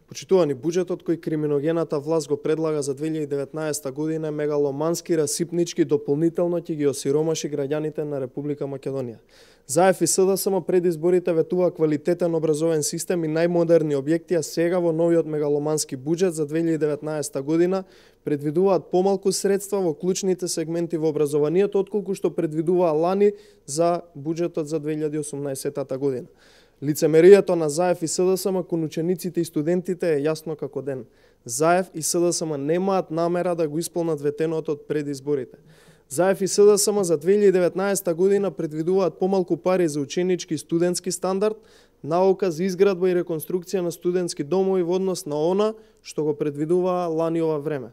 Почитувани, буџетот кој криминогената власт го предлага за 2019 година е мегаломански, расипнички, дополнително ќе ги осиромаши граѓаните на Република Македонија. ЗАЕФ и СДСМ пред изборите ветува квалитетен образовен систем и најмодерни објекти, а сега во новиот мегаломански буџет за 2019 година предвидуваат помалку средства во клучните сегменти во образованието, отколку што предвидуваа лани за буџетот за 2018 година. Лицемерието на ЗАЕФ и СДСМ кон учениците и студентите е јасно како ден. ЗАЕФ и СДСМ немаат намера да го исполнат ветеното пред изборите. ЗАЕФ и СДСМ за 2019 година предвидуваат помалку пари за ученички и студентски стандард, наука за изградба и реконструкција на студентски домови во однос на она што го предвидуваа лани ова време.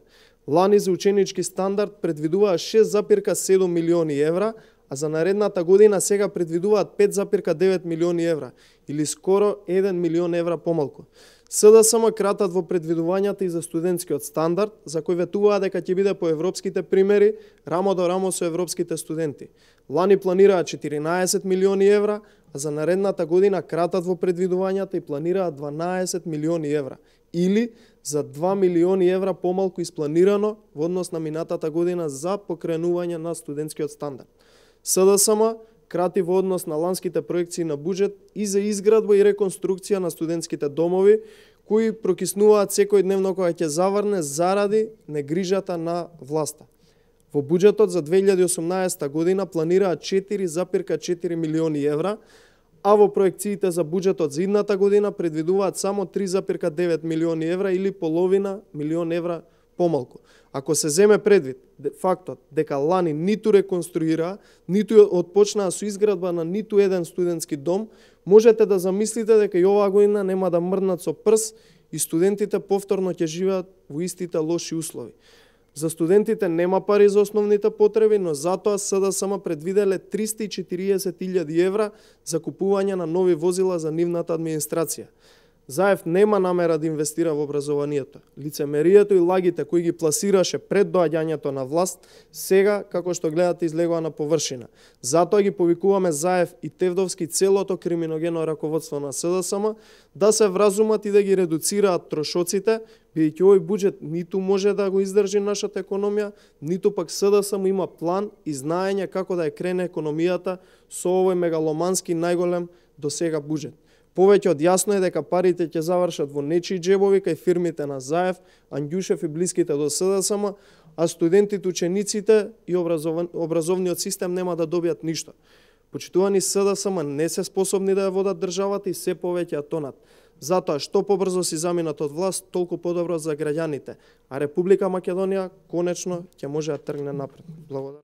Лани за ученички стандард предвидуваа 6,7 милиони евра, а за наредната година сега предвидуваат 5,9 милиони евра, или скоро 1 милион евра помалку. СДСМ кратат во предвидувањата и за студентскиот стандард, за кој ветуваа дека ќе биде по европските примери, рамо до рамо со европските студенти. Лани планираат 14 милиони евра, а за наредната година кратат во предвидувањата и планираат 12 милиони евра, или за 2 милиони евра помалку испланирано во однос на минатата година за покренување на студентскиот стандард. СДСМ крати во однос на ланските проекции на буџет и за изградба и реконструкција на студентските домови, кои прокиснуваат секојдневно кога ќе заврне заради негрижата на власта. Во буџетот за 2018 година планираат 4,4 милиони евра, а во проекциите за буџетот за идната година предвидуваат само 3,9 милиони евра или половина милион евра помалку. Ако се земе предвид фактот дека лани ниту реконструира, ниту отпочнаа со изградба на ниту еден студентски дом, можете да замислите дека и оваа година нема да мрднат со прс и студентите повторно ќе живеат во истите лоши услови. За студентите нема пари за основните потреби, но затоа СДСМ предвиделе 340.000 евра за купување на нови возила за нивната администрација. ЗАЕФ нема намера да инвестира во образованието. Лицемерието и лагите кои ги пласираше пред доаѓањето на власт, сега, како што гледате, излегува на површина. Затоа ги повикуваме ЗАЕФ и Тевдовски целото криминогено раководство на СДСМ да се вразумат и да ги редуцираат трошоците, бидејќи овој буџет ниту може да го издржи нашата економија, ниту пак СДСМ има план и знаење како да ја крене економијата со овој мегаломански најголем до сега буџет. Повеќе од јасно е дека парите ќе завршат во нечии џебови кај фирмите на ЗАЕФ, Андјушев и блиските до СДСМ, а студентите, учениците и образовниот систем нема да добијат ништо. Почитувани, СДСМ не се способни да ја водат државата и се повеќе ја тонат. Затоа што побрзо си заминат од власт, толку подобро за граѓаните, а Република Македонија конечно ќе може да тргне напред. Благодарам.